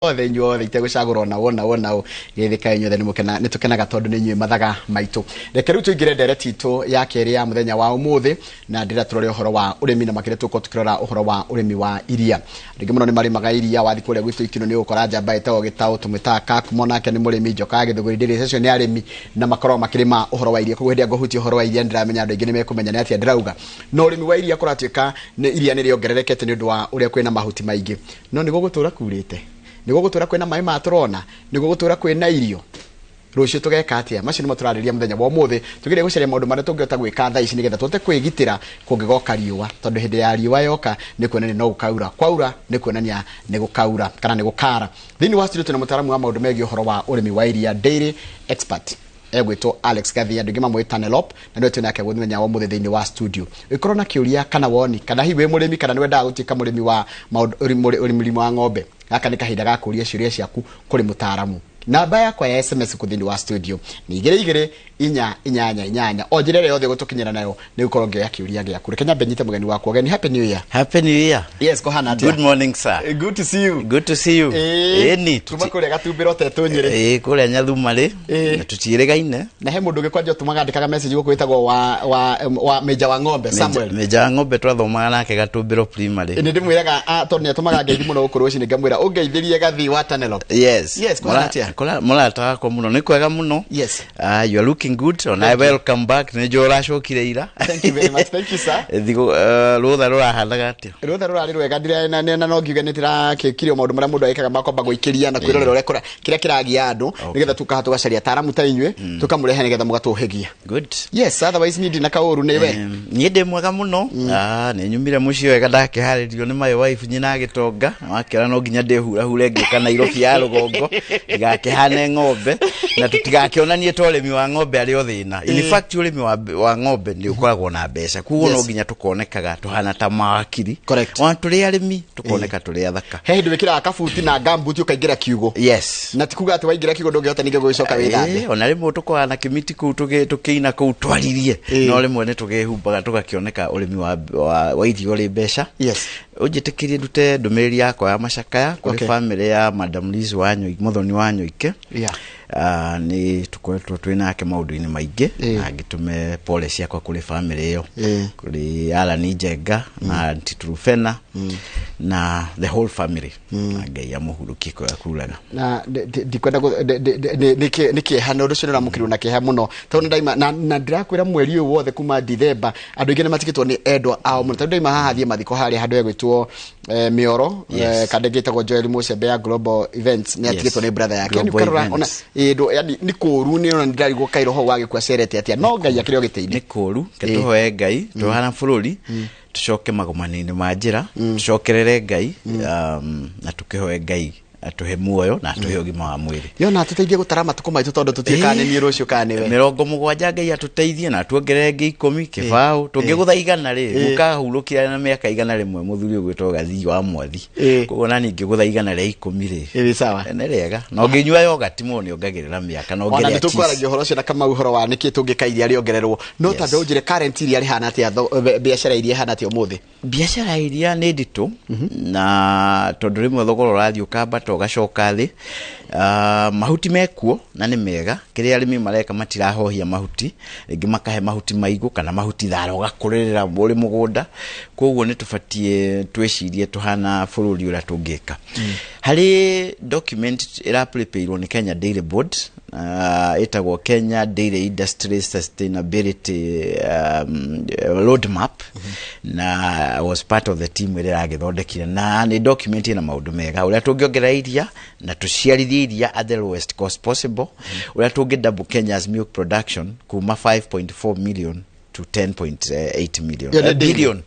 Othe inyuothe itegũcagũra ona wona wona ũ gĩthĩka inyuothe nĩ tũkenaga tondũ nĩ inyuĩ mathaga maitũ. Reke rĩu tũingĩre ndereti itũ ya kerĩ ya mũthenya wa ũmũthĩ, na ndĩra tũrore ũhoro wa ũrĩmi, na makĩria tũkorwo tũkĩrora ũhoro wa ũrĩmi wa iria. Rĩngĩ mũno nĩ marĩmaga iria. Wathiĩ kũrĩa gwitũ Ikino nĩ ũgũkora njamba ĩtagwo Gĩtaũ, tũmwĩtaga Kakumo, nake nĩ mũrĩmi. Njoka ya Gĩthũgũri ndĩrĩ, acio nĩ arĩmi na makoragwo makĩrĩma ũhoro wa iria. Koguo hĩndĩ ĩrĩa ngũhutia ũhoro wa iria, nĩndĩramenya andũ aingĩ nĩ mekũmenya nĩ atĩa ndĩrauga. Na ũrĩmi wa iria kũratuĩka nĩ iria nĩ rĩongererekete nĩ ũndũ wa ũrĩa kwĩna mahuti maingĩ. No nĩ gũgũtũra kurĩte? Nĩ gũgũtũra kwĩna maĩ ma tũrona? Nĩ gũgũtũra kwĩna irio? Rũciũ tũgeka atĩa? Macio nĩmo tũrarĩrĩria mũthenya wa ũmũthĩ. Tũgerie gũcaria maũndũ marĩa tũngĩhota gwĩka thaa ici nĩgetha tũhote kwĩgitĩra kũngĩgoka riũa, tondũ hĩndĩ ya riũa yoka nĩ kuonania no gũkaura, kwaura nĩ kuonania nĩ gũkaura kana nĩ gũkara. Thĩinĩ wa studio twĩna mũtaaramu wa maũndũ megiĩ ũhoro wa ũrĩmi wa iria, dairy expert, egwĩtwo Alex Gathia, andũ aingĩ mamwĩta Tanerop, na nĩwe twĩ nake mũthenya wa ũmũthĩ thĩinĩ wa studio. Ũngĩkorwo na kĩũria kana woni, kana hihi wĩ mũrĩmi kana nĩ wendaga gũtuĩka mũrĩmi wa maũndũ ũrĩmi wa ng'ombe, gaka nĩ kahinda ga kũria ciũria ciaku kũrĩ mũtaaramu. Namba yakwa ya SMS kũ thĩinĩ wa studio nĩ 22488. O njĩra ĩrĩa yothe gũtũkinyĩra nayo nĩ gũkorwo ngĩoya kĩũria gĩaku. Reke nyambe nyite mũgeni wakwa ũgeni. Happy New Year. Happy New Year. Yes, kũhana atĩa? Good morning, sir. Good to see you. Good to see you. Ĩni. Kuma kũrĩa Gatumbĩro tetũ Nyĩrĩ. Ĩĩ, kũrĩa Nyathumarĩ. Na tũtiĩrĩgaine. Na he mũndũ ũngĩ kwanja ũtũmaga andĩkaga message gũkũ wĩtagwo wa Meja wa ng'ombe Samuel. Meja wa ng'ombe twathomaga nake Gatumbĩro Primary. Nĩ ndĩmwĩraga tondũ nĩ atũmaga ngeithi mũno gũkũ rũcinĩ, ngamwĩra ũngeithĩrie Gathii wa Tanerop. Yes. Yes, kũhana atĩa? Mũrata wakwa mũno, nĩ kwega mũno. Yes. You are looking good. On I welcome back. Nĩ njũĩ ũracokire ira. Thank you very much. Thank you, sir. Thikũ rũtha rũrahanaga atĩa? Rũtha rũrarĩ rwega na no ngiuge nĩ ndĩrakĩkire maũndũ marĩa mũndũ agĩkaga makwamba gũikĩria na kwĩrorera ũrĩa kĩrĩa kĩragia andũ, nĩgetha tukaha tũgacaria ataaramu ta inyuĩ tũkamũrehe nĩgetha mũgatũhĩgia. Good. Yes, otherwise niĩ ndina kaũru nĩ we. Niĩ ndĩ mwega mũno. Nĩ nyumire mũciĩ wega, ndakĩharĩrio nĩ my wife nyina agĩtonga wakĩona no nginya ndĩhurahure ngĩũka Nairobi ya rũgongo ndigakĩhane ng'ombe na tũtigakĩonanie ta ũrĩmi wa ng'ombe arĩ o thĩna. In fact, ũrĩmi wa ng'ombe nĩ ũkoragwo na mbeca, koguo no nginya tũkonekaga tũhana ta mawakiri. Ona tũrĩ arĩmi tũkoneka tũrĩ athaka. He hĩndĩ wĩkĩraga kabuti na gambuti ũkaingĩra kiugũ. Yes. Na ti kuga atĩ waingĩra kiugũ ndũngĩhota ningĩ gũgĩcoka wĩthambe. Ona rĩmwe tũkoragwo na kĩmiti kũu tũkĩina kũu twaririe, no rĩmwe nĩ tũkĩhumbaga tũgakĩoneka ũrĩmi wa irio ũrĩ mbeca. Ũnjĩtĩkĩrie ndute ndũmĩrĩri yakwa ya macakaya kũrĩ family ya Madam Liz wa Muthoni wa Nyoike. Nĩ tũkoretwo twĩ nake maũndũ-inĩ maingĩ, na ngĩtũme pole ciakwa kũrĩ family ĩyo, kũrĩ Alan Njenga na Auntie Trufena na the whole family, na Ngai amũhurũkie kũrĩa kuraga. Na ndikwenda nĩ kĩeha, nĩ ũndũ ũcio nĩũramũkĩrwo na kĩeha mũno, tondũ ndaima na ndĩrakwĩra mweri ũyũ wothe kuma Dithemba andũ aingĩ nĩ matigĩtwo nĩ endwa ao mũno, tondũ ndaima haha thiĩ mathiko harĩa handũ hegwĩtwo Mĩoro, kandĩ gĩtagwo Joel Mucembe ya Global Events nĩ atigĩtwo nĩ brother yake. Yani Global ũkarora ona Events. Yani nĩ kũũru, nĩ ona ndĩrarigwo kaĩ roho wa gĩkua acerete atĩa, no Ngai akĩrĩ o gĩtĩ-inĩ. Nĩ kũũru, ke tũhoe Ngai tũhana bũrũri tũcoke magomano-inĩ ma njĩra, tũcokerere Ngai, na tũkĩhoe Ngai atũhe muoyo na atũhe ũgima wa mwĩrĩ. Yona atũteithie gũtara matukũ maitũ, tondũ tũtiĩ kana nĩ niĩ rũciũ kana nĩwe. 70 Ngai atũteithie na atuongerere ngĩ 10 kĩbaũ tũngĩgũtha 100 rĩ, mũkahurũkira na mĩaka 101 mũthuri ũgwĩtwo Gathii wa Mwathi. Koguo nani ngĩgũtha 110 rĩ, Ĩĩ, sawa. Nĩ rĩega na ũngĩnyua yogati mũno nĩ ongagĩrĩra mĩaka na ona ongerera nĩ tũkwaragia ũhoro ũcio na Kamau, ũhoro wa nĩkĩ tũngĩka iria rĩongererwo, no ta ndũnjĩre current iria rĩhana atĩa, biacara iria ĩhana atĩa ũmũthĩ? Biacara ya iria nĩ nditũ, na tondũ rĩmwe thogora ũrathiĩ ũkambata ũgacoka thĩ. Mahuti mekuo na nĩ mega, kĩrĩa arĩmi mareka matirahohia mahuti, rĩngĩ makahe mahuti maigũ kana mahuti thara ũgakũrĩrĩra ũrĩ mũgũnda. Koguo nĩ tũbatiĩ twĩcirie tũhana bũrũri ũrĩa tũngĩka. Harĩ document ĩraprepare-irwo nĩ Kenya Dairy Board, ĩtagwo Kenya Dairy Industry Sustainability Roadmap, na I was part of the team ĩrĩa ĩragĩthondekire, na nĩ document ĩna maũndũ mega ũrĩa tũngĩongerera iria na tũciarithie iria at the lowest cost possible, ũrĩa tũngĩ double Kenya's milk production kuma 5.4 million to 10.8 million. Ĩyo nĩ daily. Billion.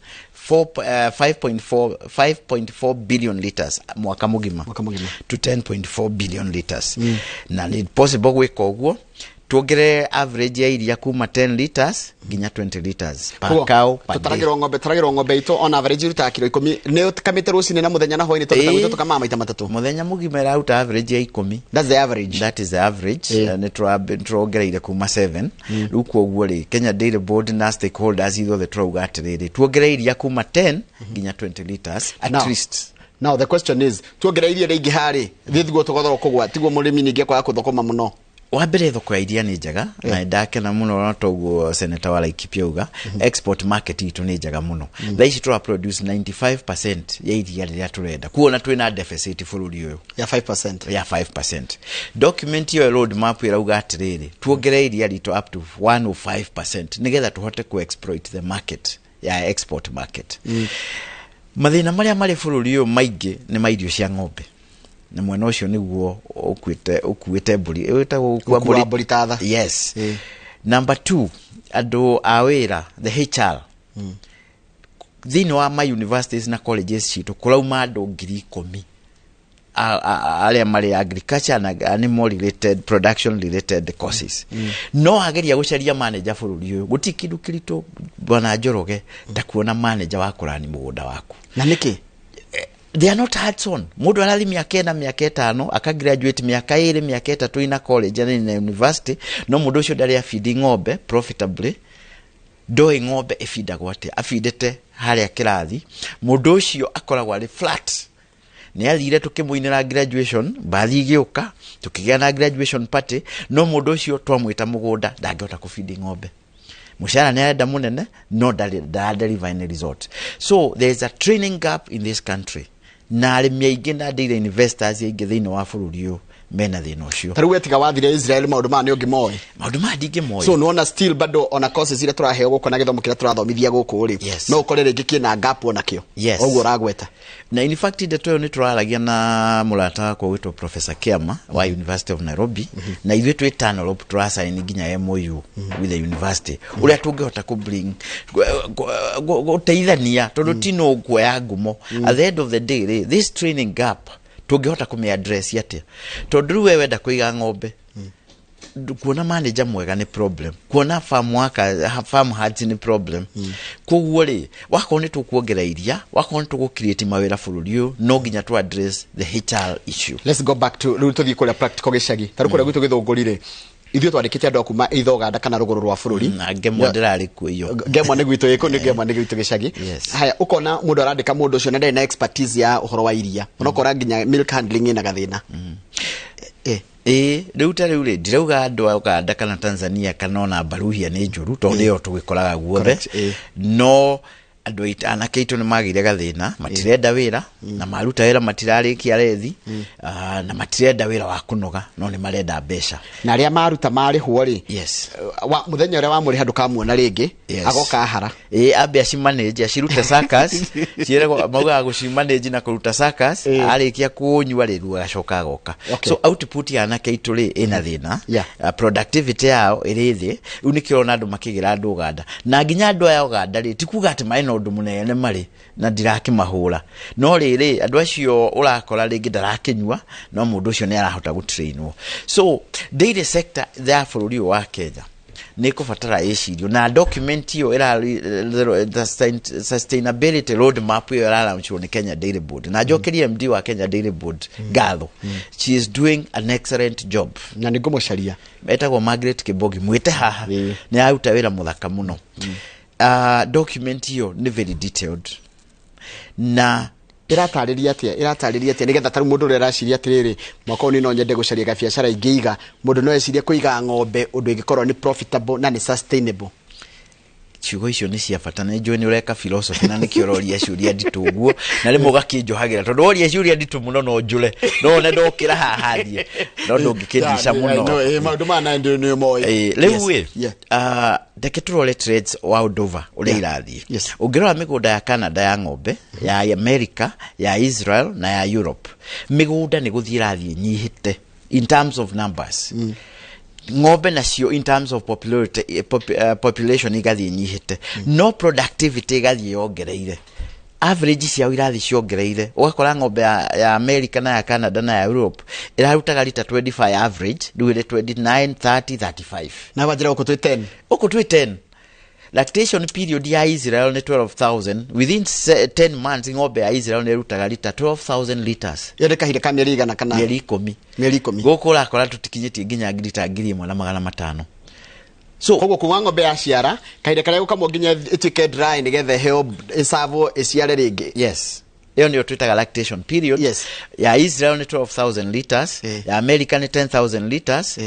5.4 billion liters mwaka mũgima. Mwaka mũgima. To 10.4 billion liters. Na nĩ possible gwĩka ũguo tuongerere average ya iria kuma 10 liters nginya 20 liters per Koguo, cow per day. Tũtaragĩrwo ng'ombe itũ on average irutaga kiro 10. Nĩ ũkamĩte rũcinĩ na mũthenya na hwainĩ, tondũ ta gwitũ tũkamaga maita matatũ. Mũthenya mũgima ĩraruta average ya 10. That's the average. That is the average. Nĩ tũrongereire kuma 7. Rĩu koguo rĩ, Kenya Dairy Board na stakeholders ithuothe tũrauga atĩrĩrĩ, tuongerere iria kuma 10 nginya 20 liters at Now, least. Now the question is, tuongerera iria rĩingĩ harĩ thiĩ thiguo tũgothoro kũgwa, tiguo mũrĩmi ningĩ akwaga gũthũkũma mũno. Wa mbere, thoko ya iria nĩ njega na ndakena mũno na toguo Senator wa Laikipia auga export market itũ nĩ njega mũno. Thaa ici tũra produce 95% ya iria rĩrĩa tũrenda, kuona twĩna deficit bũrũri ũyũ ya 5%. Ya 5%. Document ĩyo, road map, ĩrauga atĩrĩrĩ, tuongerere iria ritũ up to 105% nĩgetha tũhote ku exploit the market ya export market. Mathĩna marĩa marĩ bũrũri ũyũ maingĩ nĩ ma irio cia ng'ombe, na mwena ũcio nĩguo ũkuĩte mbũri, wĩtagwo gũkua. Gũkua mbũri ta tha. Yes. Number two, andũ a wĩra, the HR thĩinĩ wa ma universities na colleges citũ, kũrauma andũ 10,000 arĩa marĩ agriculture na animal related, production related courses. No ageria gũcaria manager bũrũri ũyũ, gũtirĩ kĩndũ kĩritũ, bwana Njoroge, ta kuona manager wa kũrani mũgũnda waku. Na nĩkĩ? They are not hands on. Mundu arathi miaka 4, miaka 5, akagraduate miaka 2, miaka 3 ina college na ina university, no mundu ucio ndari afidi ng'ombe profitably, ndoĩ ng'ombe ĩbindagwo atĩa, abindĩte harĩa kĩrathi. Mũndũ ũcio akoragwo arĩ flat. Nĩ athire tũkĩmũinĩra graduation, mbathi igĩũka, tũkĩgĩa na graduation party, no mũndũ ũcio twamwĩta mũgũnda ndangĩhota kũbindi ng'ombe. Mũcara nĩ arenda mũnene, no ndara deliver any result. So there is a training gap in this country, na arĩmi aingĩ na dairy investors aingĩ thĩinĩ wa bũrũri ũyũ mena thĩna ũcio. Ta rĩu wetiga wathire Israel, maũndũ maya nĩ ũngĩmoĩ? Maũndũ maya ndingĩmoĩ. So nĩwona still bado ona courses iria tũraheo gũkũ na gĩthomo kĩrĩa tũrathomithia gũkũ rĩ, no ũkore rĩngĩ kĩna gap onakĩo. Ũguo ũragweta. Na in fact ndeto ĩyo nĩ tũraragia na mũrata wakwa wĩtwo Professor Kiama wa University of Nairobi, na ithuĩ twĩ Tanolop tũrasaini nginya MOU with the university ũrĩa tũngĩhota kũ bring gũteithania, tondũ ti no kuoya ngumo. At the end of the day rĩ, this training gap tũngĩhota kũmĩ address atĩa? Tondũ rĩu we wenda kũiga ng'ombe, kuona manager mwega nĩ problem, kuona farm worker, farm hands nĩ problem. Koguo rĩ, wakorwo nĩ tũkuongerera iria, wakorwo nĩ tũgũ create mawĩra bũrũri ũyũ, no nginya tũ address the HR issue. Let's go back to rĩu tũthiĩ kũrĩa practical gĩcagi. Ta rĩu kũrĩa gwitũ Gĩthũngũri rĩ, ithuĩ twandĩkĩte andũ a kuma either Ũganda kana rũgũrũ rwa bũrũri. Na ngemwa ndĩrarĩ kuo iyo. Ngemwa nĩ gwitũ ĩkũ, nĩ ngemwa nĩ gwitũ gĩcagi. Haya, ũkona mũndũ arandĩka mũndũ ũcio na ndarĩ na expertise ya ũhoro wa iria, onakora nginya milk handling ĩna gathĩna. Ĩĩ, rĩu ta rĩu rĩ, ndirauga andũ a Uganda kana Tanzania kana ona Baruhia nĩ njũru, tondũ nĩyo tũgĩkoraga guothe. Correct, ĩĩ. No andũ aitũ, anake aitũ nĩ magĩire gathĩna, matirenda wĩra, na maruta wĩra matirarĩkia rethi. Ah, na matirenda wĩra wa kũnoga, no nĩ marenda mbeca. Na arĩa maruta marĩhwo rĩ, wa mũthenya ũrĩa wamũrĩha ndũkamuona rĩngĩ. Agoka ahara. Ĩ, ambe acimanage, acirute circus, ciĩragwo maugaga gũcimanage na kũruta circus. Arĩkia kũnyua rĩru agacoka agoka. So output ya anake aitũ rĩ, ĩna thĩna. Productivity yao ĩrĩ thĩ. Rĩu nĩkĩo ũrona andũ makĩgĩra andũ Ũganda, na nginya andũ aya Ũganda rĩ, ti kuga atĩ marĩ na ũndũ mũnene marĩ na ndirakĩmahũra, no rĩrĩ, andũ acio ũrakora rĩngĩ ndarakĩnyua, no mũndũ ũcio nĩ arahota gũtrainwo. So dairy sector ya bũrũri ũyũ wa Kenya nĩ ĩkũbatara ĩcirio, na document ĩyo the sustainability road map ĩyo ĩralaunchwo nĩ Kenya Dairy Board, na njokerie MD wa Kenya Dairy Board ngatho. She is doing an excellent job. Na nĩ ngũmũcaria. Etagwo Margaret Kibogi, mwĩte haha. Nĩ aruta wĩra mũthaka mũno. Document ĩyo nĩ very detailed na Ĩratarĩria atĩa? Ĩratarĩria atĩa, nĩgetha tarĩu mũndũ ũrĩa araciria atĩrĩrĩ, mwaka ũyũ no nyende gũcaria gabiacara ingĩiga, mũndũ no ecirie kũiga ng'ombe ũndũ ĩngĩkorwo nĩ profitable na nĩ sustainable? Ciugo icio nĩ cia bata. Nĩ njũĩ nĩ ũreka philosophy na nĩkĩo ũroria ciũria nditũ ũguo, na rĩmwe ũgakĩnjohagĩra, tondũ woria ciũria nditũ mũno no njũre, no one ndokĩra haha thiĩ, no ndũngĩkĩndica mũno. Maũndũ maya na nĩ moĩ. Rĩu ĩ, reke tũrore trades world over ũrĩa irathiĩ. Ũngĩrora mĩgũnda ya Canada ya ng'ombe, ya America, ya Israel na ya Europe, mĩgũnda nĩ gũthiĩ ĩrathiĩ nyihĩte in terms of numbers. Ng'ombe nacio in terms of popularity, population igathiĩ nyihĩte, no productivity ĩgathiĩ yongereire, average ciao irathiĩ ciongereire. Ũgakora ng'ombe ya America na ya Canada na ya Europe ĩrarutaga lita 25 average, rĩu ĩrĩ 29, 30, 35. Na wanjĩra gũkũ twĩ 10. Ũkũ twĩ 10. Lactation period ya Israel nĩ 12,000. Within 10 months ng'ombe ya Israel nĩ ĩrutaga lita 12,000 liters. Ĩyo nĩ kahinda ka mĩeri igana kana? Mĩeri 10. Mĩeri 10. Gũkũ ũrakora tũtikinyĩtie nginya lita 1500. So koguo kuma ng'ombe yaciara, kahinda karĩa gũkamwo nginya ĩtuĩke dry nĩgetha ĩheo ĩcavwo ĩciare rĩngĩ, Ĩyo nĩyo twĩtaga lactation period. Ya Israel nĩ 12,000 liters. Ya America nĩ 10,000 liters.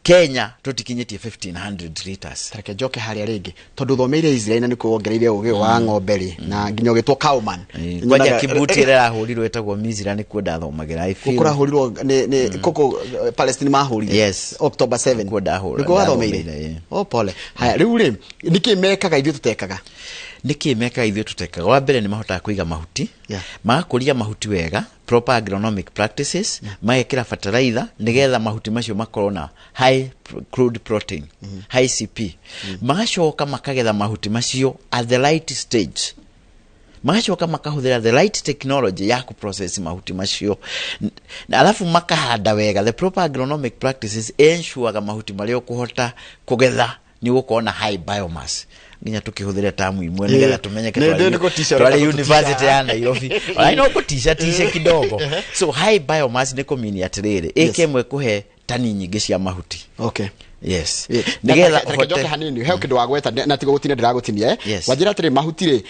Kenya tũtikinyĩtie 1500 liters. Reke njoke harĩa rĩngĩ, tondũ thomeire Israel na nĩkuo wongereire ũgĩ wa ng'ombe rĩ, na nginya ũgĩtwo cowman. Kwanja kibuti ĩrĩa ĩrahũrirwo ĩtagwo Mizra, nĩkuo ndathomagĩra, I feel. Kũrahũrirwo nĩ kũkũ Palestine mahũrire? Yes. October 7. Nĩkuo ndahũra. Nĩkuo wathomeire? Ndathomeire, ĩĩ. Oh, pole. Haya, rĩu rĩ, nĩkĩ mekaga ithuĩ tũtekaga? Nĩkĩ mekaga ithuĩ tũtekaga? Wa mbere, nĩ mahotaga kũiga mahuti, magakũria mahuti wega, proper agronomic practices, magekĩra fertilizer nĩgetha mahuti macio makorwo na high crude protein, high CP. Magacoka makagetha mahuti macio at the right stage, magacoka makahũthĩra the right technology ya kũprocess mahuti macio. Na alafu makahanda wega. The proper agronomic practices ensureaga mahuti marĩa ũkũhota kũgetha nĩ ũgũkorwo na high biomass, nginya tũkĩhũthĩre tamu imwe nĩgetha tũmenyeke. Nĩ gũtica twarĩ ũrenda gũtũtica. University ya Nairobi, ona no gũtica tice kidogo. So high biomass nĩ kũmini atĩrĩrĩ, ĩka ĩmwe kũhe tani nyingĩ cia mahuti. Yes. Nĩgetha Reke njoke ũhote hanini he kĩndũ wagweta, na tigo gũtinia ndĩragũtinia, eh? Yes. Wanjĩra atĩrĩ, mahuti rĩ,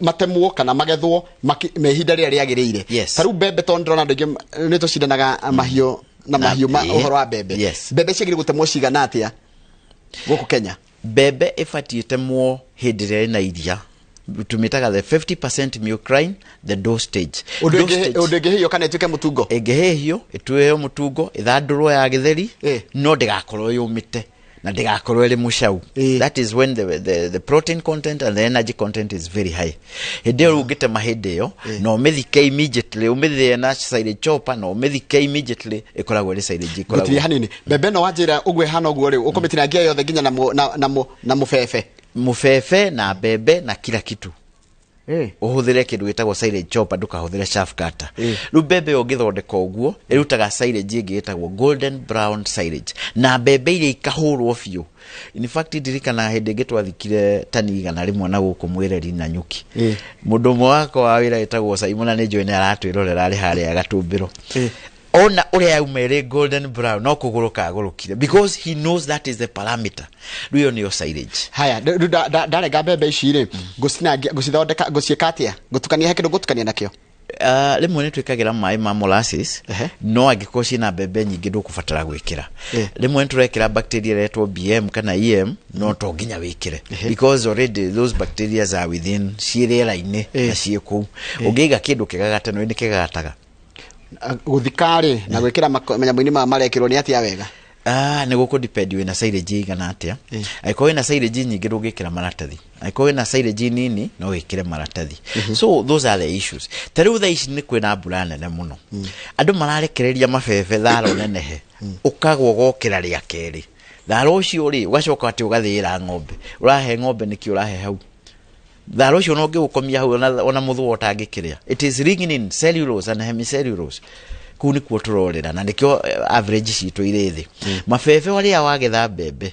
matemwo kana magethwo me ihinda rĩrĩa rĩagĩrĩire. Ta rĩu mbembe, tondũ ndĩrona andũ aingĩ nĩ tũcindanaga mahiũ na mahiũ ũhoro wa mbembe. Mbembe ciagĩrĩire gũtemwo cigana atĩa gũkũ Kenya? Mbembe ĩbatiĩ ĩtemwo hĩndĩ ĩrĩa ĩna iria, tũmĩtaga the 50% milk line, the dough stage. Ũndũ Dough stage. Ũndũ ĩngĩhĩhio kana ĩtuĩke mũtungo? Ĩngĩhĩhio ĩtuĩo mũtungo, ĩthandũrwo ya gĩtheri, no ndĩgakorwo yũmĩte na ndĩgakorwo ĩrĩ mũcau. That is when the protein content and the energy content is very high. Hĩndĩ ĩyo rĩu ũngĩtema hĩndĩ ĩyo na ũmĩthike immediately, ũmĩthĩe na silage chopper na ũmĩthike immediately, ĩkoragwo ĩrĩ silage Gũtiria ĩkoragwo hanini, mbembe ĩno wanjĩra ũguo ĩhana ũguo rĩ, ũkũmĩtinangia yothe nginya na mũbebe? Mũbebe na mbembe na kila kitu. Ũhũthĩre kĩndũ gĩtagwo silage chopper, ndũkahũthĩre chaff cutter. Rĩu mbembe ĩyo ũngĩthondeka ũguo ĩrutaga silage ĩngĩ ĩtagwo golden brown silage, na mbembe iria ikahũrwo biũ. In fact, ndirikana hĩndĩ ĩngĩ twathikire tani 100 na gũkũ Mwĩreri na Nyuki. Mũndũ ũmwe wakwa wa wĩra ĩtagwo Simon, na nĩ njũĩ nĩ aratwĩrorera, arĩ harĩa Gatũmbĩro. Ona ũrĩa yauma ĩrĩ golden brown, no kũgũrũ kagũrũkire, because he knows that is the parameter. Rĩu ĩyo nĩyo silage. Haya, rĩu ndarenga mbembe ici rĩ, ngũcinangia, ngũcithondeka, ngũciĩka atĩa? Ngũtukania, he kĩndũ ngũtukania nakĩo? Rĩmwe nĩ twĩkagĩra maĩ ma molasses. No angĩkorwo ciĩna mbembe nyingĩ, ndũkũbatara gwĩkĩra. Rĩmwe nĩ tũrekĩra bacteria ĩretwo BM kana EM, no to nginya wĩkĩre, because already those bacteria are within, ciĩ rĩera-inĩ na ciĩ kũu. Ũngĩiga kĩndũ kĩgagate, no nĩ kĩgagataga. Gũthika rĩ, na gwĩkĩra manyamũ-inĩ maya marekĩrwo nĩ atĩa wega? Ah, nĩ gũkũ depend wĩna silage igana atĩa. Angĩkorwo wĩna silage nyingĩ, ndũngĩkĩra maratathi. Angĩkorwo wĩna silage nini, no wĩkĩre maratathi. So those are the issues. Ta rĩu thaa ici nĩ kwĩna mbura nene mũno, andũ mararekereria mabebe, thara ũnenehe, ũkagwa ũgokĩra rĩa kerĩ, thara ũcio rĩ, ũgacoka atĩ ũgathĩĩra ng'ombe. Ũrahe ng'ombe nĩkĩ? Ũrahe hau thara ũcio no ũngĩgũkomia hau, ona mũthũa ũtangĩkĩrĩa. It is lignin, cellulose and hemicellulose. Kũu nĩkuo tũrorera, na nĩkĩo average citũ irĩ thĩ. Mabebe, ũrĩa wagetha mbembe,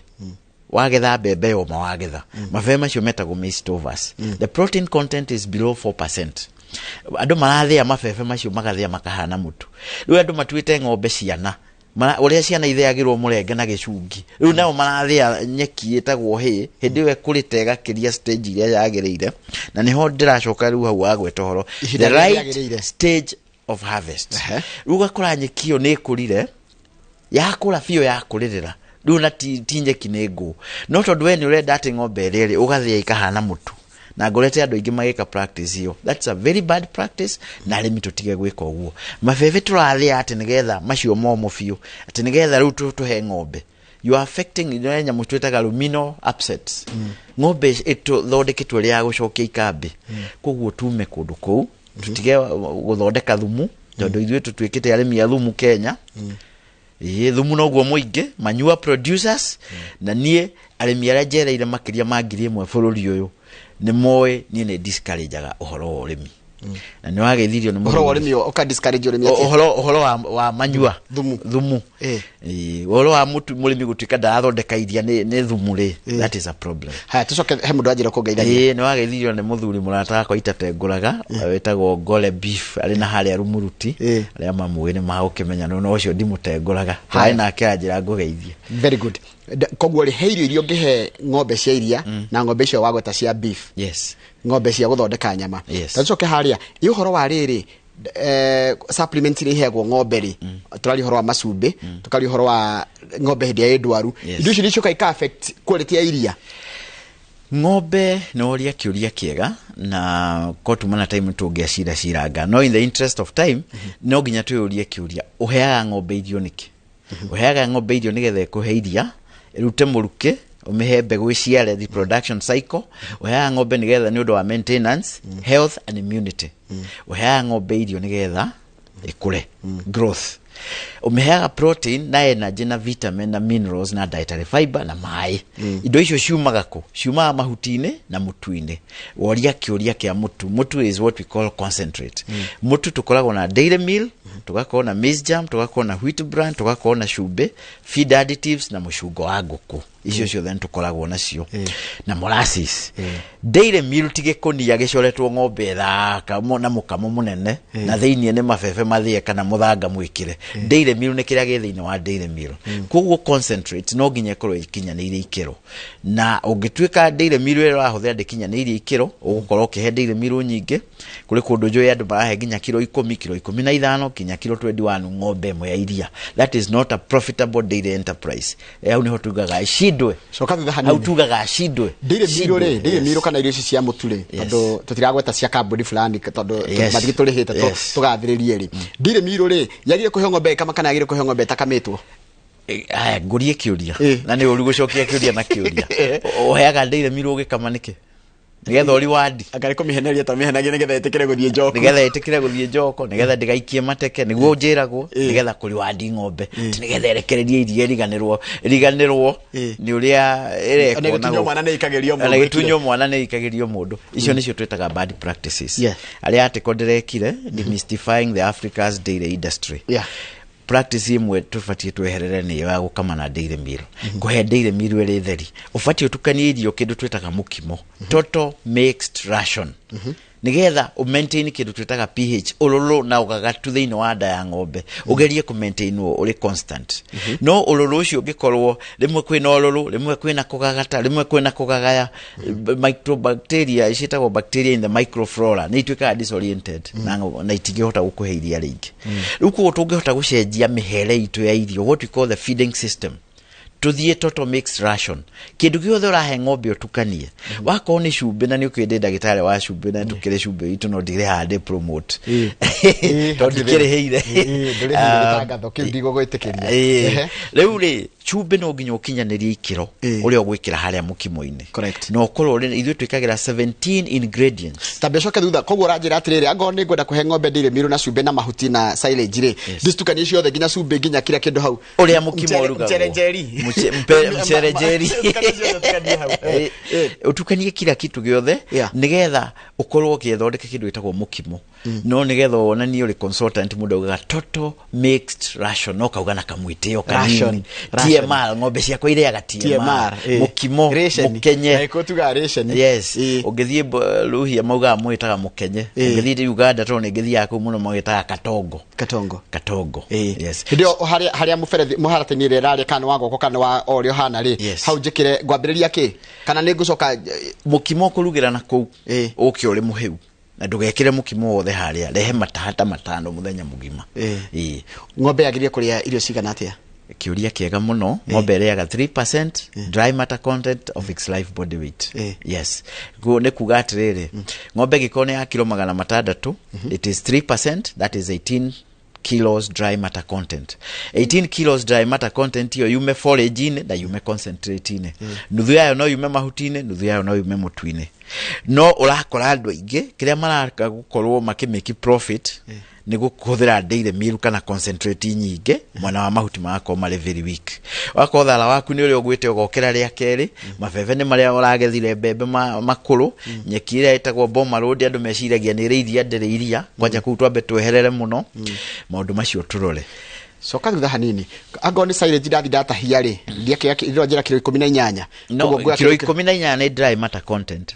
wagetha mbembe yoma, wagetha mabebe macio metagwo maize stovers. The protein content is below 4%. Andũ marathĩa mabebe macio, magathĩa makahana mũtu. Rĩu andũ matuĩte ng'ombe ciana. Ũrĩa ciana itheagĩrwo mũrenge na gĩcungi, rĩu nao marathĩa nyeki ĩtagwo hay. Hĩndĩ ĩyo ĩkũrĩte ĩgakĩria stage iria yagĩrĩire, na nĩho ndĩracoka rĩu hau wagweta ũhoro Ihinda the rĩrĩa right rĩagĩrĩire. stage of harvest. Rĩu ũgakora nyeki ĩyo nĩ ĩkũrire, yakũra biũ, yakũrĩrĩra rĩu, na ti nyeki, nĩ ngũ. No tondũ we nĩ ũrenda atĩ ng'ombe ĩrĩa rĩ, ũgathĩa ikahana mũtu, na ngorete andũ aingĩ magĩka practice ĩyo. That's a very bad practice, na arĩmi tũtige gwĩka ũguo. Mabebe tũrathĩa atĩ nĩgetha macio momũ biũ, atĩ nĩgetha rĩu tũhe ng'ombe, you are affecting nĩ nyamũ twĩtaga ruminal upsets. Ng'ombe ĩthondeketwo ĩrĩ ya gũcokia ikambĩ. Koguo tume kũndũ kũu, tũtige gũthondeka thumu, tondũ ithuĩ tũtuĩkĩte arĩmi a thumu Kenya. Ĩĩ, thumu noguo mũingĩ, manure producers. Na niĩ arĩmi arĩa njereire makĩria ma 1000 bũrũri ũyũ nĩ moĩ niĩ nĩ discourageaga ũhoro wa ũrĩmi, na nĩ wageithirio nĩ Ũhoro wa mũrĩmi. ũrĩmi, ũka discourage ũrĩmi atĩa? Ũhoro wa manyua. Thumu. Thumu. Ĩĩ, ũhoro wa mũtu, mũrĩmi gũtuĩka ndarathondeka iria nĩ thumu rĩ, that is a problem. Haya, tũcoke he mũndũ wanjĩra kũngeithagia. Ĩĩ, nĩ wageithirio nĩ mũthuri mũrata wakwa itatengũraga, wĩtagwo Ngole Beef, arĩ na harĩa Rumuruti. Arĩa mamũĩ nĩ magũkĩmenya, no ũcio ndimũtengũraga. Twarĩ nake, anjĩra ngũgeithie. Very good. Koguo rĩ, he irio iria ũngĩhe ng'ombe cia iria na ng'ombe icio wagweta cia beef? Yes. Ng'ombe cia gũthondeka nyama. Yes. Tacoke harĩa ĩ ũhoro wa rĩrĩ, supplement iria iheagwo ng'ombe rĩ, tũraria ũhoro wa macumbĩ, tũkaria ũhoro wa ng'ombe hĩndĩ ĩrĩa ĩ ndwaru. Yes. Indo icio nĩicokaga ika affect quality ya iria? Ng'ombe nĩ woria kĩũria kĩega, na ko tuma na time tũngĩacira ciranga, no in the interest of time no nginya twĩyũrie kĩũria: ũheaga ng'ombe irio nĩkĩ? Ũheaga ng'ombe irio nĩgetha ĩkũhe iria, ĩrute mũrukĩ, ũmĩhe mbegũ ĩciare, the production cycle. Ũheaga ng'ombe nĩgetha nĩ ũndũ wa maintenance, health and immunity. Ũheaga ng'ombe irio nĩgetha ĩkũre, growth. Ũmĩheaga protein na energy na vitamin na minerals na dietary fiber na maĩ. Indo icio ciumaga kũ? Ciumaga mahuti-inĩ na mũtu-inĩ. Woria kĩũria kĩa mũtu. Mũtu is what we call concentrate. Mũtu tũkoragwo na dairy meal, tũgakorwo na maize germ, tũgakorwo na wheat bran, tũgakorwo na cumbĩ, feed additives na mũcungo wa ngũkũ. Icio ciothe nĩ tũkoragwo nacio na molasses. Dairy meal ti gĩkũnia gĩcoretwo ng'ombe thaka na mũkamo mũnene na thĩiniĩ nĩ mabebe mathĩe kana mũthanga mwĩkĩre. Dairy meal nĩ kĩrĩa gĩ thĩinĩ wa dairy meal. Koguo concentrate no nginya ĩkorwo ĩkinyanĩirie ikĩro, na ũngĩtuĩka dairy meal ĩrĩa ũrahũthĩra ndĩkinyanĩirie ikĩro, ũgũkorwo ũkĩhe dairy meal nyingĩ. Kũrĩ kũndũ njũĩ andũ marahe nginya kiro 10, kiro 15, nginya kiro 21 ng'ombe ĩmwe ya iria. That is not a profitable dairy enterprise. Hau nĩho tugaga icindwe. Coka thutha Hau hanini. tugaga acindwe. Dairy meal rĩ, dairy Yes. meal kana irio ici cia mũtu rĩ, tondũ tũtiragweta cia kambuni fulani tondũ mathigi tũrĩhĩte tũgathĩrĩrie rĩ, dairy meal rĩ, yagĩrĩire kũheo ng'ombe ĩkama kana yagĩrĩire kũheo ng'ombe ĩtakamĩtwo? Aya, ngũrie kĩũria. Na nĩ ũru gũcokia kĩũria na kĩũria. Ũheaga dairy meal ũgĩkama nĩkĩ? Nĩgetha ũriwandi. Anga nĩ kũmĩheneria tamĩhenagia nĩgetha ĩtĩkĩre gũthiĩ njoku? Nĩgetha ĩtĩkĩre gũthiĩ njoko, nĩgetha ndĩgaikie mateke, nĩguo njĩragwo. Nĩgetha kũriwandi ng'ombe, ti nĩgetha ĩrekererie iria ĩriganĩrwo ĩriganĩrwo nĩ ũrĩa ĩrekwo. Ona ĩgĩtunywo mwana nĩ ĩikagĩrio mũndũ. Ona ĩgĩtunywo mwana nĩ ĩikagĩrio mũndũ. Icio nĩcio twĩtaga bad practices. Arĩa article ndĩrekire, Demystifying the Africa's Dairy Industry. Practice imwe tũbatiĩ tweherere nĩ ya gũkama na dairy meal. Kũhe dairy meal ĩrĩ theri, ũbatiĩ ũtukanie irio kĩndũ twĩtaga mũkimo, total mixed ration, nĩgetha ũ maintain kĩndũ twĩtaga pH, ũrũrũ na ũgagatu thĩinĩ wa nda ya ng'ombe, ũgerie kũ maintain wo ũrĩ constant. No ũrũrũ ũcio ũngĩkorwo rĩmwe kwĩna ũrũrũ, rĩmwe kwĩna kũgagata, rĩmwe kwĩna kũgagaya, microbacteria ciĩtagwo bacteria in the microflora nĩ ituĩkaga disoriented na itingĩhota gũkũhe iria rĩingĩ. Rĩu koguo tũngĩhota gũcenjia mĩhere itũ ya irio, what we call the feeding system, tuthiĩ total mixed ration, kĩndũ gĩothe ũrahe ng'ombe ũtukanie. Wakorwo nĩ cumbĩ, na nĩ ũkĩĩ ndĩ ndagĩtarĩ wa cumbĩ na tũkĩrĩ cumbĩ witũ, no ndirĩ haha ndĩ promote tondũ ndikĩrĩhĩire. Ndũrĩhĩire gĩtangatho kĩu, ndigũgwĩtĩkĩria. Rĩu rĩ, cumbĩ no nginya ũkinyanĩrie ikĩro ũrĩa ũgwĩkĩra harĩa mũkimo-inĩ. Na ũkorwo ithuĩ twĩkagĩra 17 ingredients. Tambe coke thutha. Koguo ũranjĩra atĩrĩrĩ, angorwo nĩ ngwenda kũhe ng'ombe dairy meal na cumbĩ na mahuti na silage rĩ, ndicitukanie ciothe, nginya cumbĩ, nginya kila kĩndũ hau? Ũrĩa mũkimo ũrugagwo. Mchere njeri. Mchere njeri. Tukanie ciothe, tukanie hau. Ũtukanie kila kitu gĩothe nĩgetha ũkorwo ũgĩthondeka kĩndũ gĩtagwo mũkimo. No nĩgetha wonanie ũrĩ consultant, mũndũ augaga total mixed ration, no kauga na kamwĩtĩo kanini. Ration, ration. TMR, ng'ombe ciakwa irĩaga TMR. TMR. Mũkimo Ration. mũkenye. Na gĩkũyũ tugaga ration. Yes. Ũngĩthiĩ Luhia maugaga mwĩtaga mũkenye. Ũngĩthiĩ Uganda, tondũ nĩ ngĩthiaga kũu mũno, magĩtaga katongo. Katongo. Katongo. Yes. Hĩndĩ ĩyo harĩa mũberethi mũharatĩ-inĩ ĩrĩa ĩrarĩa, kana nĩ wa guoko kana nĩ wa o ũrĩa ũhana rĩ, hau njĩkĩre ngwambĩrĩria kĩ kana nĩ ngũcoka? Mũkimo ũkũrugĩra na kũu ũke ũrĩ mũhĩu, na ndũgekĩre mũkimo wothe harĩa, rehe matahata 5 mũthenya mũgima. Ng'ombe yagĩrĩire kũrĩa irio cigana atĩa? Kĩũria kĩega mũno. Ng'ombe ĩrĩaga 3% dry matter content of its live body weight. Yes. Nĩ kuga atĩrĩrĩ, ng'ombe ĩngĩkorwo nĩ ya kiro 600, it is 3%, that is 18 kilos dry matter content. 18 kilos dry matter content iyo yume forage-inĩ na yume concentrate-inĩ. Nuthu yayo no yume mahuti-inĩ, nuthu yayo no yume mũtu-inĩ. No ũrakora andũ aingĩ kĩrĩa maraka gũkorwo makĩmake profit nĩ gũkũhũthĩra dairy meal kana concentrate nyingĩ, mwena wa mahuti magakorwo marĩ very weak. Wakorwo thara waku nĩ ũrĩa ũgwĩte ũgokĩra rĩa kerĩ, mabebe nĩ marĩa ũragethire mbembe makũrũ, nyeki ĩrĩa ĩtagwo Boma Road andũ meciragia nĩ ĩrĩ iria, ndĩrĩ iria. Kwanja kũu twambe tweherere mũno maũndũ macio tũrore. Coka thutha hanini. Angorwo nĩ silage ndathi ndatahia rĩ, ndĩrakĩra kiro 18. No Koguo nguoya kiro 18 nĩ dry matter content.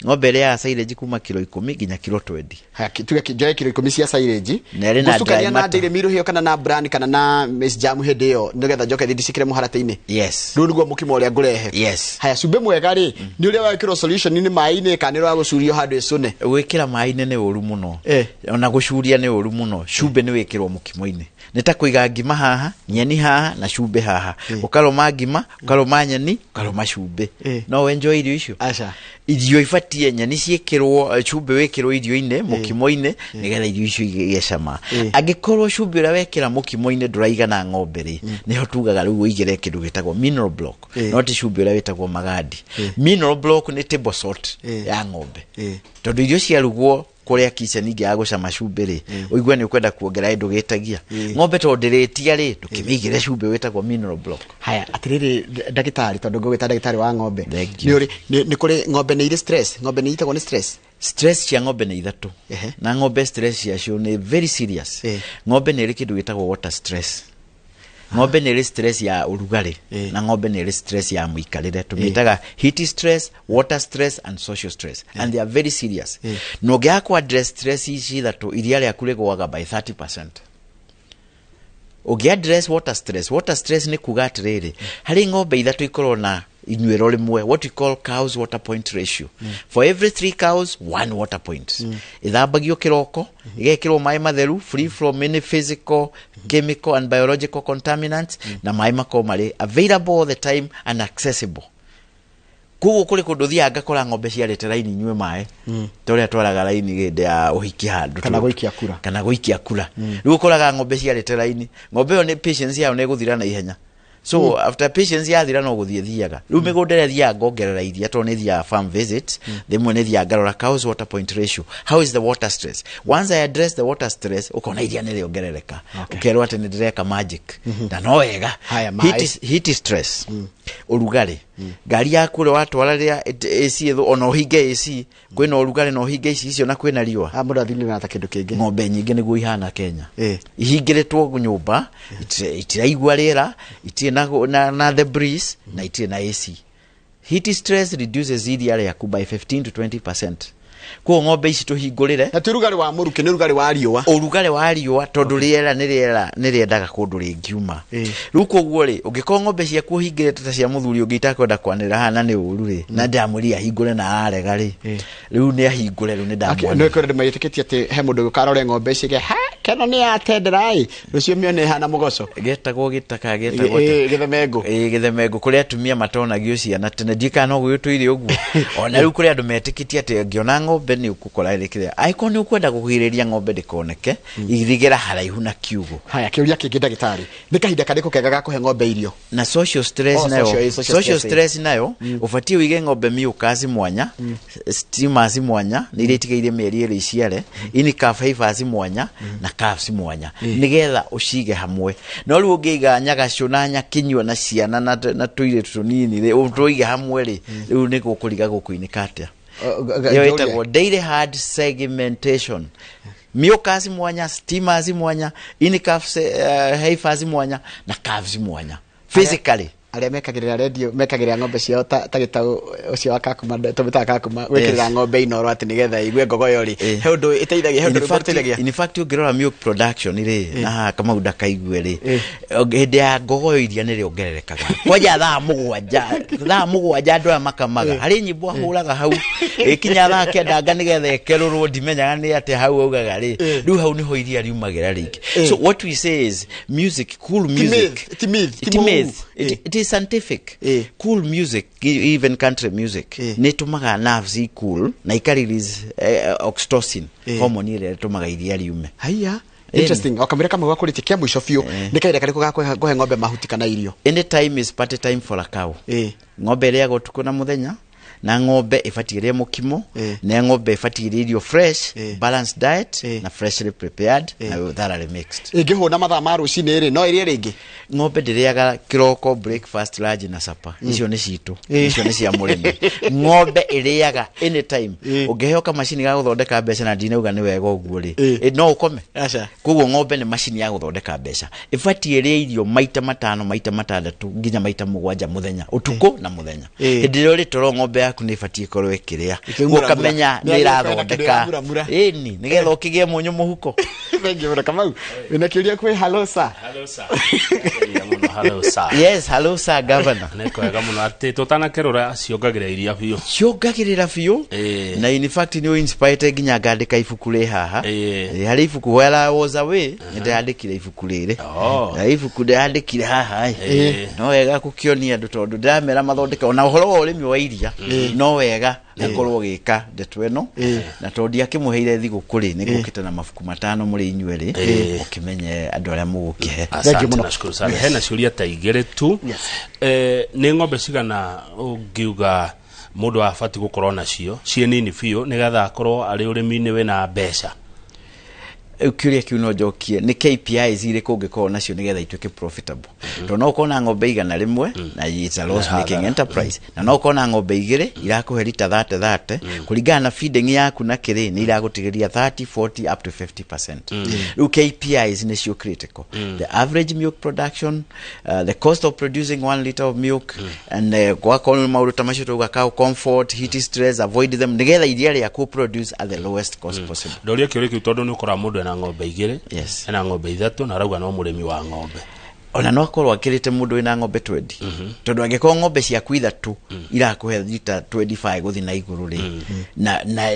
Ng'ombe ĩrĩaga silage kuma kilo 10 nginya kilo 20. Haya, tuge njoe kilo 10 cia silage. Na ĩrĩ na Ngũcukania dry na matter. dairy meal hiyo kana na bran kana na maize jam hĩndĩ ĩyo nĩgetha njoke thiĩ ndicikĩre mũharatĩ-inĩ. Yes. Rĩu nĩguo mũkimo ũrĩa ngũrehe. Yes. Haya, cumbĩ mwega rĩ, nĩ ũrĩa wekĩrwo solution-inĩ maĩ-inĩ kana nĩ ũrĩa wa gũcurio handũ ĩcũne? Gwĩkĩra maĩ-inĩ nĩ ũru mũno. Eh. Ona gũcuria nĩ ũru mũno. Cumbĩ nĩ wĩkĩrwo mũkimo-inĩ. Nĩ ta kũiga ngima haha, nyeni haha na cumbĩ haha. Ũkarũma ngima, ũkarũma nyeni, ũkarũma cumbĩ. Eh. No enjoy irio icio. Aca. Irio ibatiĩ nyeni ciĩkĩrwo, cumbĩ wĩkĩrwo irio-inĩ, mũkimo-inĩ, nĩgetha irio icio igĩe cama. Eh. Angĩkorwo cumbĩ ũrĩa wekĩra mũkimo-inĩ ndũraigana ng'ombe rĩ, nĩho tugaga rĩu ũigĩre kĩndũ gĩtagwo mineral block. Eh. No ti cumbĩ ũrĩa wĩtagwo magandi. Mineral block nĩ table salt Eh. ya ng'ombe. Eh. Tondũ irio ciarugwo kũrĩa kitchen ingĩ ya gũcama cumbĩ rĩ, ũigue nĩ ũkwenda kuongerera ndũgĩtagia. Ng'ombe tondũ ndĩrĩtia rĩ, ndũkĩmĩigĩre cumbĩ wĩtagwo mineral block. Haya, atĩrĩrĩ ndagĩtarĩ, tondũ ngũgwĩta ndagĩtarĩ wa ng'ombe. Thank you. Nĩ ũrĩ nĩ kũrĩ ng'ombe nĩ irĩ stress, ng'ombe nĩ inyitagwo nĩ stress. Stress cia ng'ombe nĩ ithatũ. Ehe. Na ng'ombe stress ciacio nĩ very serious. Eh. Ng'ombe nĩ ĩrĩ kĩndũ gĩtagwo water stress. Ng'ombe nĩ ĩrĩ stress ya ũrugarĩ. Eh. Na ng'ombe nĩ ĩrĩ stress ya mũikarĩre. Tũmĩtaga heat stress, water stress and social stress. And they are very serious. Eh. Na ũngĩaga kũ address stress ici ithatũ, iria rĩaku rĩgũaga by 30%. Ũngĩ address water stress, water stress nĩ kuga atĩrĩrĩ, harĩ ng'ombe ithatũ ikorwo na inyuĩro rĩmwe, what we call cows water point ratio. For every 3 cows, 1 water point. Ĩthambagio kĩroko, ĩgekĩrwo maĩ matheru, free from any physical, chemical and biological contaminants, na maĩ makorwo marĩ available all the time and accessible. Koguo kũrĩ kũndũ thiaga ngakora ng'ombe ciarĩte raini inyue maĩ, ta ũrĩa twaraga raini hĩndĩ ya ũhiki handũ. Kana gũikia kura. Kana gũikia kura. Rĩu ũkoraga ng'ombe ciarĩte raini, ng'ombe ĩyo nĩ patience yayo nĩ ĩgũthira na ihenya. So after patience yathira no gũthiĩ thiaga. Rĩu mĩgũnda ĩrĩa thiaga ngongerera iria tondũ nĩ thiaga farm visit, rĩmwe nĩ thiaga ngarora cows water point ratio. How is the water stress? Once I address the water stress, ũkona iria nĩ rĩongerereka. Ũkerwo atĩ nĩ ndĩreka magic. Na no wega. Haya, maĩ. Heat stress. Ũrugarĩ. Ngari yaku ũrĩa watwara rĩrĩa AC ĩthũ, ona ũhinge AC, kwĩna ũrugarĩ na ũhinge ici icio na kwĩna riũa. Ah, mũndũ athiĩ na ta kĩndũ kĩngĩ. Ng'ombe nyingĩ nĩguo ihana Kenya. Eh. Ihingĩrĩtwo nyũmba, itiraigua rĩera, itirĩ na the breeze, na itirĩ na AC. Heat stress reduces iria rĩaku by 15 to 20%. Koguo ng'ombe ici tũhingũrĩre. Na ti ũrugarĩ wa mũrukĩ, nĩ ũrugarĩ wa riũa. Ũrugarĩ wa riũa tondũ rĩera nĩ rĩera nĩ rĩendaga kũndũ rĩngiuma. Eh. Rĩu koguo rĩ, ũngĩkorwo ng'ombe ciaku ũhingĩrĩte ta cia mũthuri ũngĩ itakwenda kwanĩrĩra haha na nĩ ũru rĩ, na ndamwĩrire ahingũre na ararega rĩ, rĩu nĩ ahingũre, rĩu nĩ ndamwĩrire. Nĩ kwenda ndĩmwĩtĩkĩtie atĩ he mũndũ ũgũka arore ng'ombe ici ha keno nĩ yatendera ĩ, rũciũ mĩone ĩhana mũgoco. Getagwo gĩtaka, getagwo Ĩ, gĩthemengũ. Ĩ, gĩthemengũ kũrĩa atumia matonagio ciana tene, ndiũĩ kana no gũgĩtũire ũguo. Ona rĩu kũrĩ andũ metĩkĩtie atĩ angĩona ng'ombe nĩ ũgũkora ĩrĩ kĩrĩa. Angĩkorwo nĩ ũkwenda kũgirĩrĩria ng'ombe ndĩkoneke, irigĩra haraihu na kiugũ. Haya, kĩũria kĩngĩ ndagĩtarĩ, nĩ kahinda karĩkũ kega ga kũhe ng'ombe irio? Na social stress Oh, nayo, social social stress, stress nayo, ũbatiĩ ũige ng'ombe mucus mwanya, steamers mwanya, nĩ iria itigaire mĩeri ĩrĩ iciare, ini calf heifers mwanya, na calves mwanya, nĩgetha ũcige hamwe. No rĩu ũngĩiga nyagacũ na nyakinyua na ciana na tũirĩtu tũnini rĩ, ũtũige hamwe rĩ, rĩu nĩ gũkũriga gũkũinĩka atĩa? Ĩyo ĩtagwo dairy herd segmentation. Mucus mwanya, steamers mwanya, ini calf heifers mwanya na calves mwanya. Physically. Arĩa mekagĩrĩra radio, mekagĩrĩra ng'ombe ciao ta gĩtaũ ũcio wa Kakuma, tũmĩtaga Kakuma, gwĩkĩrĩra ng'ombe inoro atĩ nĩgetha igue ngogoyo rĩ. Eh. He ũndũ ĩteithagia, he ũndũ ĩteithagia. In fact ũngĩrora milk production rĩ, na haha Kamau ndakaigue rĩ, Eh. hĩndĩ ya ngogoyo iria nĩ rĩongererekaga. Kwanja thaa mũgwanja, thaa mũgwanja andũ aya makamaga. Harĩ nyĩmbo ahũraga hau, ĩkinya thaa kenda anga nĩgetha ĩkerũrwo, ndimenyaga nĩ atĩa hau augaga rĩ. Rĩu hau nĩho iria riumagĩra rĩingĩ. So what we say is music, cool music. Ti myth, ti Ti myth. myth. It is scientific. Eh. Cool music, even country music, Eh. nĩ ĩtũmaga nerves i cool na ika release oxytocin, Eh. hormone ĩrĩa ĩtũmaga iria riume. Haiya. Interesting. O kamwĩra kamwe gakũrĩtie kĩa mũico biũ, nĩ kahinda karĩkũ ga kũhe ng'ombe mahuti kana irio? Any time is party time for a cow. Eh. Ng'ombe ĩrĩaga ũtukũ na mũthenya, na ng'ombe ĩbatiĩ ĩrĩe mũkimo, Eh. na ng'ombe ĩbatiĩ ĩrĩe irio fresh, Eh. balanced diet, Eh. na freshly prepared, na thoroughly mixed. Ĩngĩhũna mathaa ma rũcinĩ rĩ, no ĩrĩe rĩngĩ? Ng'ombe ndĩrĩaga kĩroko, breakfast, lunch na supper. Icio nĩ citũ, Eh. icio nĩ cia mũrĩmi. Ng'ombe ĩrĩaga anytime. Eh. Ũngĩheo kamacini ga gũthondeka mbeca na ndinauga nĩ wega ũguo rĩ, Eh. no ũkome. Aca. Koguo ng'ombe nĩ macini ya gũthondeka mbeca. Ĩbatiĩ ĩrĩe irio maita 5, maita 6 nginya maita 7 mũthenya, ũtukũ na mũthenya. Eh. Hĩndĩ ĩrĩa ũrĩ toro ng'ombe yaku nĩ ĩbatiĩ ĩkorwo ĩkĩrĩa. Ĩkĩmuramura. Ũkamenya Nĩ nĩ arĩa kwĩna kĩndũ ĩrathondeka. ĩramuramura. Ĩni nĩgetha ũkĩgĩe mũnyũ mũhuko. Thank you mũno Kamau. Wĩna kĩũria kwĩ hello sir? Hello sir. Nĩ mũno, hello sir. Yes, hello sir governor. Nĩ kwega mũno atĩ tũtanakerũra ciongagĩrĩra iria biũ. Ciongagĩrĩra biũ. Na in fact nĩ ũinspirete nginya ngandĩka ibuku rĩ haha. Harĩ ibuku while I was away nĩ ndĩrandĩkire ibuku rĩrĩ. Na ibuku ndĩrandĩkire haha ĩ. No wega gũkĩonia andũ tondũ ndĩramera mathondeke ona ũhoro wa ũrĩmi wa iria, no wega gũkorwo ũgĩka ndeto ĩno, na tondũ ndiakĩmũheire thigũkũ rĩ, nĩ ngũkĩte na mabuku 5 mũrĩ inyuerĩ mũkĩmenye andũ arĩa mũgũkĩhe. Asante, mũno. nashukuru sana. Hena ciũria ta igĩrĩ tu. Nĩ ng'ombe cigana ũngiuga mũndũ abatiĩ gũkorwo nacio ciĩ nini biũ nĩgetha akorwo arĩ ũrĩmi-inĩ wĩna mbeca? Rĩu kĩũria kĩu no njokie nĩ KPIs irĩkũ ũngĩkorwo nacio nĩgetha ituĩke profitable, tondũ no ũkorwo na ng'ombe 100 na it's a loss making enterprise, na no ũkorwo na ng'ombe 2 irakũhe rita 30 kũringana na feeding yaku na kĩrĩ nĩ iragũtigĩria 30 40 up to 50%. Rĩu KPIs nĩcio critical: the average milk production, the cost of producing 1 liter of milk, and gwakorwo nĩ maũndũ ta macio tauga cow comfort, heat stress, avoid them, nĩgetha iria rĩaku produce at the lowest cost possible. Ndoria kĩũria kĩu tondũ nĩ ũkoraga mũndũ ena ng'ombe 2, ena ng'ombe 3, na arauga no mũrĩmi wa ng'ombe. Ona no akorwo akĩrĩte mũndũ wĩna ng'ombe 20, tondũ angĩkorwo ng'ombe ciaku 3 irakũhe lita 25 gũthiĩ na igũrũ rĩ,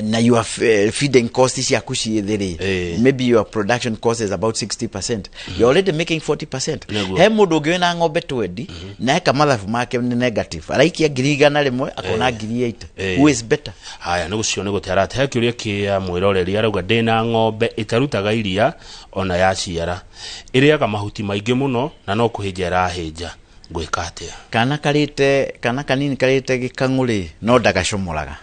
na your feeding cost ciaku ciĩ thĩ rĩ, maybe your production cost is about 60%, you're already making 40%. Nĩguo. He mũndũ ũngĩ wĩna ng'ombe 20 na eka mathabu make nĩ negative, araikia 100,000 akona 80,000. Who is better? Haya, nĩ gũcio nĩ gũtera atĩ he kĩũria kĩa mwĩroreri arauga ndĩna ng'ombe ĩtarutaga iria ona yaciara, ĩrĩaga mahuti maingĩ mũno na no kũhĩnja ĩrahĩnja, ngwĩka atĩa? Kana karĩte kana kanini karĩte gĩkang'ũ rĩ, no ndagacomoraga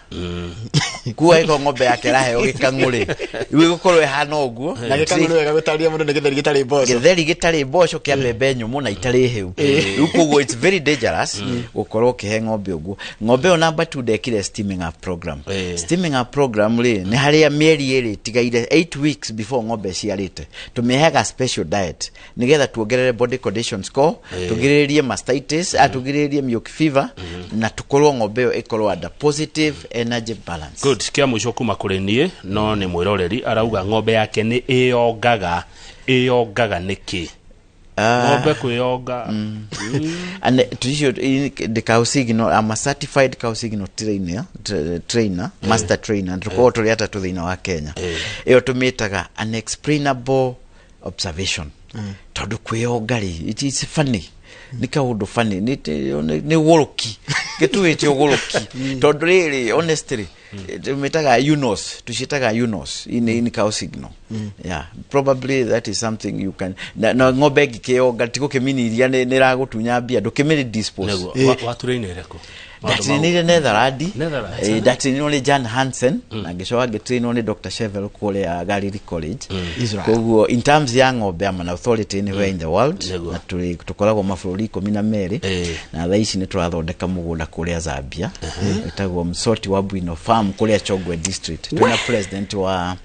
kuo ĩko ng'ombe yake ĩraheo gĩkang'ũ rĩ, rĩu ĩgũkorwo ĩhana ũguo. Na gĩkang'ũ nĩ wega gũtarĩria mũndũ nĩ gĩtheri gĩtarĩ mboco. Gĩtheri gĩtarĩ mboco kĩa mbembe nyũmũ na itarĩ hĩu. Rĩu koguo it's very dangerous gũkorwo ũkĩhe ng'ombe ũguo. Ng'ombe ĩyo number 2 ndekire steaming up program. Steaming up program rĩ, nĩ harĩa mĩeri 2 ĩtigaire, 8 weeks before ng'ombe ĩciarĩte, tũmĩheaga special diet nĩgetha tuongerere body condition score, tũgirĩrĩrie mastitis, tũgirĩrĩrie milk fever, na tũkorwo ng'ombe ĩyo ĩkorwo under positive energy balance. Good. Kĩa mũico kuma kũrĩ niĩ no nĩ mwĩroreri arauga ng'ombe yake nĩ ĩyongaga, ĩyongaga nĩkĩ? Ng'ombe kwĩyonga. And tuicio the cow signal, I'm a certified cow signal trainer, trainer, master trainer. Tukorwo tũrĩ atatũ thĩinĩ wa Kenya. Ĩyo tũmĩtaga unexplainable observation, tondũ kwĩyonga rĩ, it is funny, nĩ kaũndũ funny, nĩ ũgũrũki, gĩtuĩte ũgũrũki, tondũ rĩrĩ honestly tũmĩtaga unos, tuciĩtaga unos in cow signal. Yeah, probably that is something you can na ng'ombe ĩngĩkĩyonga tigũkĩmini iria nĩ ĩragũtunya mbia, ndũkĩmĩrĩ dispose. Nĩguo waturainĩ ĩrĩkũ? Ndatrainire Netherland. Netherlands. Ndatrainirwo nĩ Jan Hansen na ngĩcoka ngĩtrainwo nĩ Dr. Shevel kũrĩa Galilee College. Israel. Koguo in terms ya ng'ombe I'm an authority anywhere in the world. Nĩguo. Na tũkoragwo mabũrũri 12, na thaa ici nĩ tũrathondeka mũgũnda kũrĩa Zambia wĩtagwo Msoti wa Bwino Farm kũrĩa Chongwe district. Twĩna president wa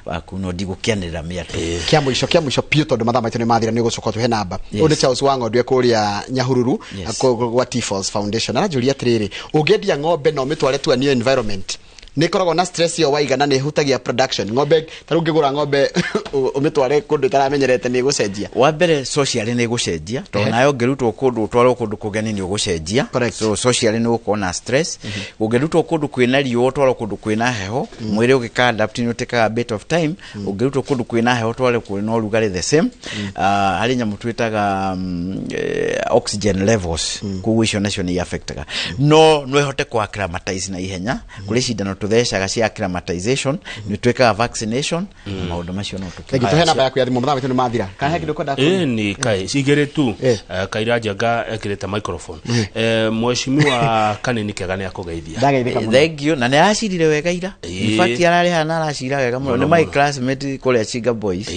waku no ndigũkĩanĩrĩra mĩatũ. Kĩa mũico biũ tondũ mathaa maitũ nĩ mathira, nĩ ũgũcoka tũhe namba. Ũyũ nĩ Charles wa Ng'ondu e kũrĩa Nyahururu, gwa T-Falls Foundation, aranjũria atĩrĩrĩ, ũngĩendia ng'ombe na ũmĩtware to a new environment, nĩ ĩkoragwo na stress ĩyo waigana nĩ ĩhutagia production? Ng'ombe ta rĩu ũngĩgũra ng'ombe ũmĩtware kũndũ ĩtaramenyerete, nĩ ĩgũcenjia? Wa mbere socially nĩ ĩgũcenjia, tondũ nawe ũngĩrutwo kũndũ ũtwarwo kũndũ kũgeni nĩ ũgũcenjia. So socially nĩ ũgũkorwo na stress. Ũngĩrutwo kũndũ kwĩna riũa ũtwarwo kũndũ kwĩna heho, mwĩrĩ ũgĩka adapt nĩ ũtĩkaga a bit of time. Ũngĩrutwo kũndũ kwĩna heho ũtwarwo kwĩna ũrugarĩ, the same. Harĩ nyamũ twĩtaga oxygen levels, koguo icio nacio nĩ affectaga, no ĩhote kũ acclimatize na ihenya. Kũrĩ cindano tũthecaga cia acclimatization, nĩ twĩkaga vaccination na maũndũ macio no tũkĩ. Thank you. Tũhe namba yaku ya thimũ, mathaa maitũ nĩ mathira. Kana he kĩndũ ũkwenda kuuga? Ĩni kai igĩrĩ tu. Kaira Njenga ekĩrĩte microphone. Mheshimiwa Kanini Kega nĩ akũgeithia. Ndageithĩka mũno. Thank you, na nĩ aracirire wega ira. In fact ararĩ haha na aracira wega mũno, nĩ my classmate kũrĩa Chinga Boys,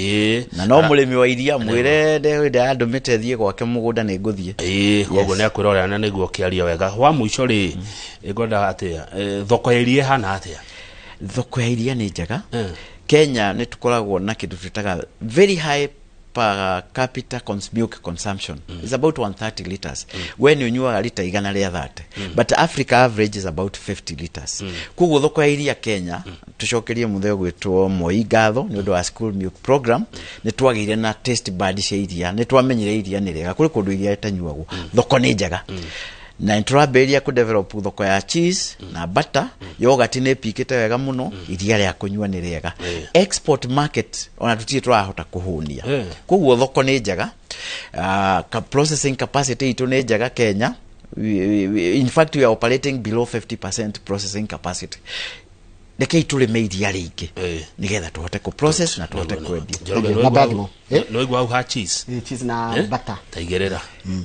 na no mũrĩmi wa iria, mwĩre ndĩ andũmĩte thiĩ gwake mũgũnda nĩ ngũthiĩ. Koguo nĩ akwĩrorera na nĩguo ũkĩaria wega. Wa mũico rĩ, ngwenda atĩa, thoko ya iria ĩhana atĩa? Thoko ya iria nĩ njega. Kenya nĩ tũkoragwo na kĩndũ twĩtaga very high Per capita milk consumption is about 130 liters. We nĩ ũnyuaga lita 130, but Africa average is about 50 liters. Koguo thoko ya iria Kenya, tũcokerie mũthee ũgwĩtwo Moi ngatho nĩ ũndũ wa school milk program. Nĩ twagĩire na taste bud cia iria, nĩ twamenyire iria nĩ rĩega. Kũrĩ kũndũ iria rĩtanyuagwo. Thoko nĩ njega na nĩ tũrambĩrĩria kũ develop thoko ya cheese na butter. Yogurt nĩ ĩpikĩte wega mũno. Iria rĩa kũnyua nĩ rĩega. Export market ona tũtirĩ tũrahota kũhũnia. Koguo thoko nĩ njega. Processing capacity itũ nĩ njega Kenya. In fact, we are operating below 50% processing capacity. Rekei tũrĩme iria rĩingĩ nĩgetha tũhote kũ process na tũhote kwendia. Njoroge, Namba ya thimũ. nĩwaigua hau ha cheese? Cheese na butter. Taigĩrĩra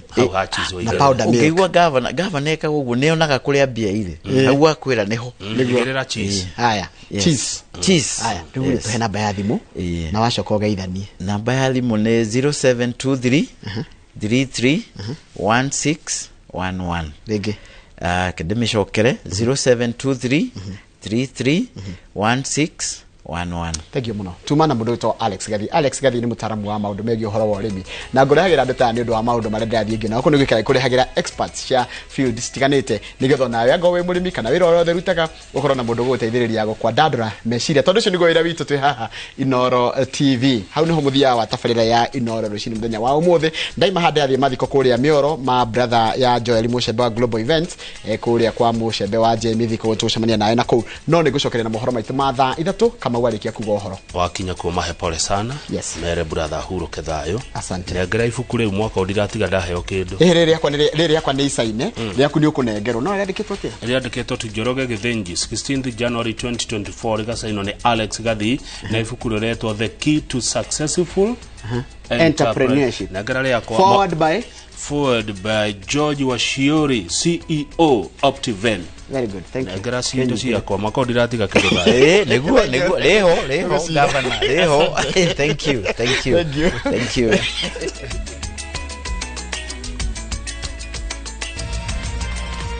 hau ha cheese Na ũigĩrĩre. powder milk. Ũngĩigua gavana ekaga ũguo, nĩonaga kũrĩa mbia irĩ hau akwĩra nĩho. Igĩrĩra cheese. Haya. Yes. Cheese. Cheese. Haya, rĩu Yes. tũhe namba ya thimũ na wacoka ũgeithanie. Namba ya thimũ nĩ 0723 33 1611. Rĩngĩ. Ndĩmĩcokere, 0723 33 1611. Thank you muno. Tuma na mũndũ wĩtwo Alex Gathi. Alex Gathi nĩ mũtaaramu wa maũndũ megiĩ ũhoro wa ũrĩmi, na ngũrehagĩra andũ ta nĩ ũndũ wa maũndũ marĩa ndĩrathiĩ ngĩona gũkũ, nĩ gwĩkaga kũrehagĩra experts cia field citiganĩte, nĩgetha onawe angorwo wĩ mũrĩmi kana wĩra o wothe ũrutaga, ũkorwo na mũndũ ũgũgũteithĩrĩria gũkwandandũra meciria, tondũ ũcio nĩguo wĩra witũ twĩ haha Inoro TV. Hau nĩho mũthia wa tabarĩra ya Inoro rũcinĩ mũthenya wa ũmũthĩ. Ndaima hande athiĩ mathiko kũrĩa Mĩoro ma brother ya Joel Mũcembe wa Global Events, kũrĩa kwa Mũcembe wa Jamie Thiko, tũgũcemania nawe na kũu, no nĩ ngũcokeria na mohoro maitũ ma thaa 3. Kamau arĩkia kuga ũhoro. Wakinya kuo mahe pole sana. Yes. Mere brother ahurũke thayũ. Asante. Nengera ibuku rĩu, mwaka ũyũ ndiratiga ndaheo kĩndũ. Ĩhĩ, rĩrĩ rĩakwa rĩrĩ rĩakwa nĩ icaine, rĩaku nĩ ũkũnengerwo, no rĩandĩkĩtwo atĩa? Rĩandĩkĩtwo tu Njoroge Gĩthĩnji, 16th January 2024, rĩgacainwo nĩ Alex Gathi, na ibuku rĩretwo The Key to Successful Entrepreneurship. Nengera rĩakwa. Forward by Forward by George Wachiuri, CEO Optiven. Very good, thank you. Nengera cindo ciakwa, mwaka ũyũ ndiratiga kĩndũ thayũ. Ĩĩ, nĩguo rĩho, gavana rĩho. Thank you, thank you. Thank you. Thank you.